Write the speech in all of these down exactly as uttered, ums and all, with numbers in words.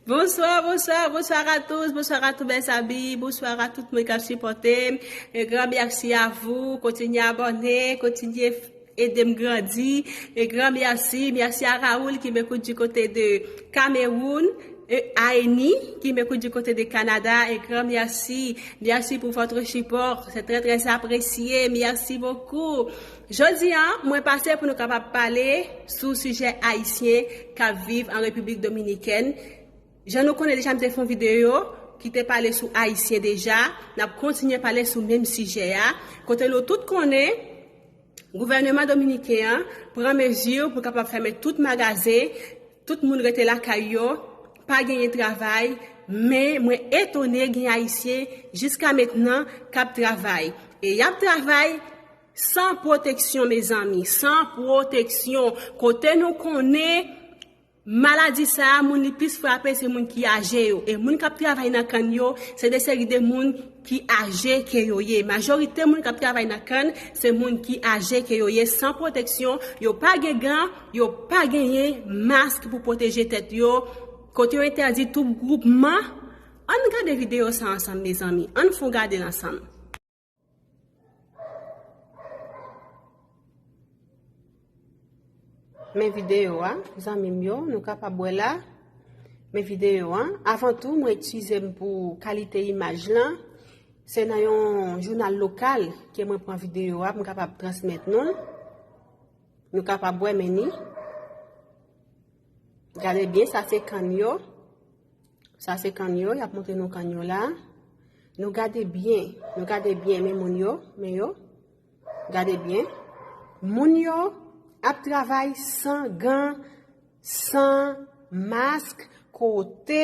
Bonsoir, bonsoir, bonsoir à tous, bonsoir à tous mes amis, bonsoir à tout moun k ap sipòte m. Un grand merci à vous, kontinye abòne, kontinye ede m grandi. Un grand merci, merci à Raoul qui m'écoute du côté de Cameroun, et à Annie qui m'écoute du côté de Canada. Un grand merci, merci pour votre support, c'est très très apprécié, merci beaucoup. Jodi a, mwen pase pou nou kapab pale sou sijè ayisyen k ap viv an Repiblik Dominikèn. Jan nou konnen deja, m te fè yon videyo ki te pale sou ayisyen deja. N ap kontinye pale sou menm sijè a. Kote nou tout konnen, gouvènman dominiken an pran mezi pou kapab fèmen tout magazen, tout moun rete lakay yo, pa genyen travay, men mwen etone gen ayisyen jiska mentnan k ap travay. E y ap travay san pwoteksyon, mezanmi, san pwoteksyon. Kote nou konnen maladi sa a, moun li plis frape se moun ki aje yo. E moun k ap travay nan kann yo, se de seri de moun ki aje ke yo ye. Majorite moun k ap travay nan kann, se moun ki aje ke yo ye, san pwoteksyon, yo pa gen gan, yo pa genyen mask pou pwoteje tèt yo, kote yo entèdi tout gwoupman. Ann gade videyo sa ansanm, mezanmi. Ann fè yon gade l ansanm. Men videyo a, zanmi m yo, nou kapab wè la. Men videyo a. Avan tou, mwen eskize m pou kalite imaj lan. Se nan yon jounal lokal ke mwen pran videyo a pou m kapab transmèt nou l. Nou kapab wè, men ni. Gade byen, sa se kann yo. Sa se kann yo, y ap montre nou kann yo la. Nou gade byen, nou gade byen, men moun yo, men yo. Gade byen. Moun yo ap travay san gan, san mask, kote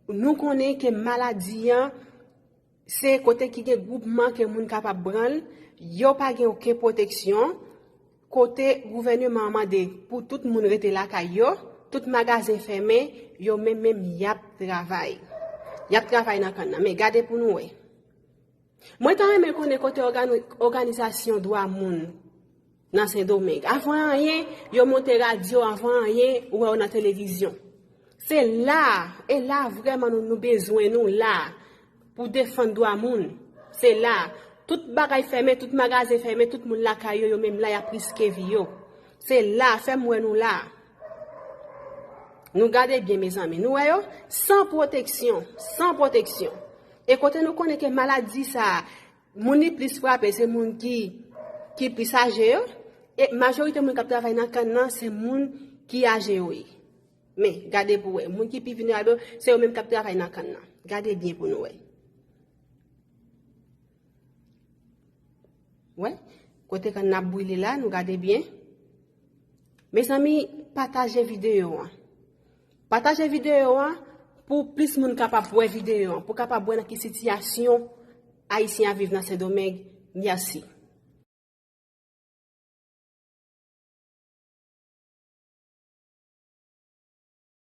nou konnen ke maladi an, se kote ki gen gwoupman ke moun kapab pran l, yo pa gen okenn pwoteksyon, kote gouvènman an mande pou tout moun rete lakay yo, tout magazen fèmen, yo menm menm y ap travay. Y ap travay nan kann nan. Men gade pou nou wè. Mwen ta renmen konnen kote ògani-, òganizasyon dwa moun nan Sendomeng. Avan anyen, yo monte radyo, avan anyen, ou wè yo nan televizyon. Se la, e la vrèman nou, nou bezwen nou la pou defann dwa moun. Se la. Tout bagay fèmen, tout magazen fèmen, tout moun lakay yo, yo menm la, y ap riske vi yo. Se la, fè m wè nou la. Nou gade byen, mezanmi. Nou wè yo? San pwoteksyon, san pwoteksyon. E kote nou konnen ke maladi sa a, moun li plis frape, se moun ki, ki plis aje yo. E majorite moun k ap travay nan kann nan, se moun ki aje yo ye. Men, gade pou wè. Moun ki pi vilnerab yo, se yo menm k ap travay nan kann nan. Gade byen pou nou wè. Wè, kote kann nan ap brile la, nou gade byen. Mezanmi, pataje videyo an. Pataje videyo an pou plis moun kapab wè videyo an, pou kapab wè nan ki sitiyasyon Ayisyen ap viv nan Sendomeng. Mèsi.